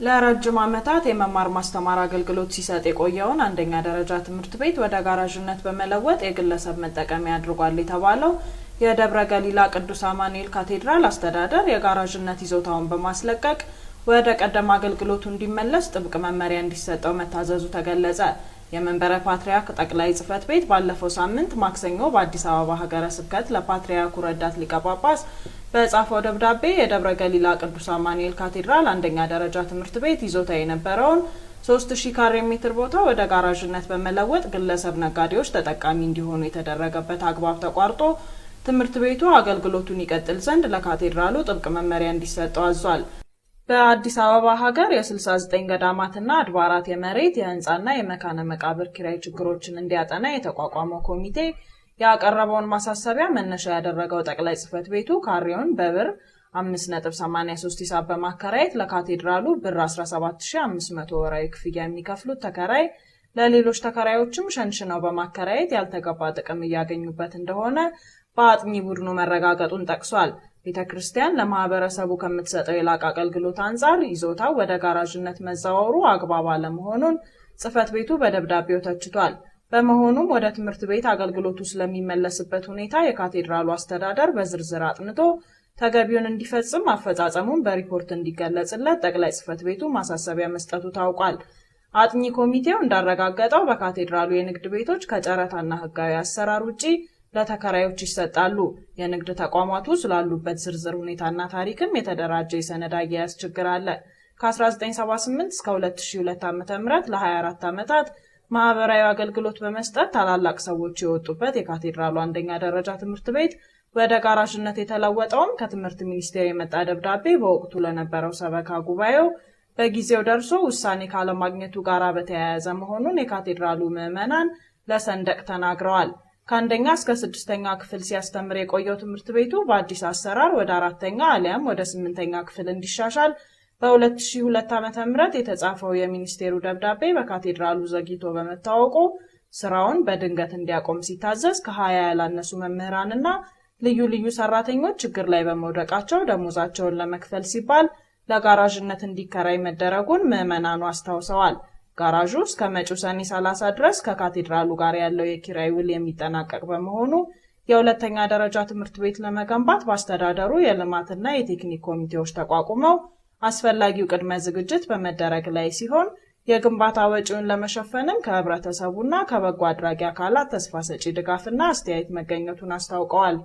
ለረጅም ዓመታት የመማር ማስተማር አገልግሎት ሲሰጥ የቆየውን አንደኛ ደረጃ ትምህርት ቤት ወደ ጋራዥነት በመለወጥ የግለሰብ መጠቀሚያ አድርጓል የተባለው የደብረ ገሊላ ቅዱስ አማኑኤል ካቴድራል አስተዳደር የጋራዥነት ይዞታውን በማስለቀቅ ወደ ቀደመ አገልግሎቱ እንዲመለስ ጥብቅ መመሪያ እንዲሰጠው መታዘዙ ተገለጸ። የመንበረ ፓትርያርክ ጠቅላይ ጽሕፈት ቤት ባለፈው ሳምንት ማክሰኞ በአዲስ አበባ ሀገረ ስብከት ለፓትርያርኩ ረዳት ሊቀ ጳጳስ በጻፈው ደብዳቤ የደብረ ገሊላ ቅዱስ አማኑኤል ካቴድራል አንደኛ ደረጃ ትምህርት ቤት ይዞታ የነበረውን 3000 ካሬ ሜትር ቦታ ወደ ጋራዥነት በመለወጥ ግለሰብ ነጋዴዎች ተጠቃሚ እንዲሆኑ የተደረገበት አግባብ ተቋርጦ ትምህርት ቤቱ አገልግሎቱን ይቀጥል ዘንድ ለካቴድራሉ ጥብቅ መመሪያ እንዲሰጠው አዟል። በአዲስ አበባ ሀገር የ69 ገዳማትና አድባራት የመሬት፣ የህንፃና የመካነ መቃብር ኪራይ ችግሮችን እንዲያጠና የተቋቋመው ኮሚቴ ያቀረበውን ማሳሰቢያ መነሻ ያደረገው ጠቅላይ ጽሕፈት ቤቱ ካሬውን በብር 5.83 ሂሳብ በማከራየት ለካቴድራሉ ብር 17,500 ወርሃዊ ክፍያ የሚከፍሉት ተከራይ ለሌሎች ተከራዮችም ሸንሽነው በማከራየት ያልተገባ ጥቅም እያገኙበት እንደሆነ በአጥኚ ቡድኑ መረጋገጡን ጠቅሷል። ቤተ ክርስቲያን ለማህበረሰቡ ከምትሰጠው የላቀ አገልግሎት አንጻር ይዞታው ወደ ጋራዥነት መዛወሩ አግባብ አለመሆኑን ጽሕፈት ቤቱ በደብዳቤው ተችቷል። በመሆኑም ወደ ትምህርት ቤት አገልግሎቱ ስለሚመለስበት ሁኔታ የካቴድራሉ አስተዳደር በዝርዝር አጥንቶ ተገቢውን እንዲፈጽም አፈጻጸሙን በሪፖርት እንዲገለጽለት ጠቅላይ ጽሕፈት ቤቱ ማሳሰቢያ መስጠቱ ታውቋል። አጥኚ ኮሚቴው እንዳረጋገጠው በካቴድራሉ የንግድ ቤቶች ከጨረታና ሕጋዊ አሰራር ውጪ ለተከራዮች ይሰጣሉ። የንግድ ተቋማቱ ስላሉበት ዝርዝር ሁኔታና ታሪክም የተደራጀ የሰነድ አያያዝ ችግር አለ። ከ1978 እስከ 2002 ዓ.ም ለ24 ዓመታት ማህበራዊ አገልግሎት በመስጠት ታላላቅ ሰዎች የወጡበት የካቴድራሉ አንደኛ ደረጃ ትምህርት ቤት ወደ ጋራዥነት የተለወጠውም ከትምህርት ሚኒስቴር የመጣ ደብዳቤ በወቅቱ ለነበረው ሰበካ ጉባኤው በጊዜው ደርሶ ውሳኔ ካለማግኘቱ ጋር በተያያዘ መሆኑን የካቴድራሉ ምዕመናን ለሰንደቅ ተናግረዋል። ከአንደኛ እስከ ስድስተኛ ክፍል ሲያስተምር የቆየው ትምህርት ቤቱ በአዲስ አሰራር ወደ አራተኛ አሊያም ወደ ስምንተኛ ክፍል እንዲሻሻል በ2002 ዓ.ም የተጻፈው የሚኒስቴሩ ደብዳቤ በካቴድራሉ ዘግይቶ በመታወቁ ስራውን በድንገት እንዲያቆም ሲታዘዝ ከ20 ያላነሱ መምህራንና ልዩ ልዩ ሰራተኞች ችግር ላይ በመውደቃቸው ደሞዛቸውን ለመክፈል ሲባል ለጋራዥነት እንዲከራይ መደረጉን ምዕመናኑ አስታውሰዋል። ጋራዡ እስከ መጪው ሰኔ 30 ድረስ ከካቴድራሉ ጋር ያለው የኪራይ ውል የሚጠናቀቅ በመሆኑ የሁለተኛ ደረጃ ትምህርት ቤት ለመገንባት በአስተዳደሩ የልማትና የቴክኒክ ኮሚቴዎች ተቋቁመው አስፈላጊው ቅድመ ዝግጅት በመደረግ ላይ ሲሆን የግንባታ ወጪውን ለመሸፈንም ከህብረተሰቡና ከበጎ አድራጊ አካላት ተስፋ ሰጪ ድጋፍና አስተያየት መገኘቱን አስታውቀዋል።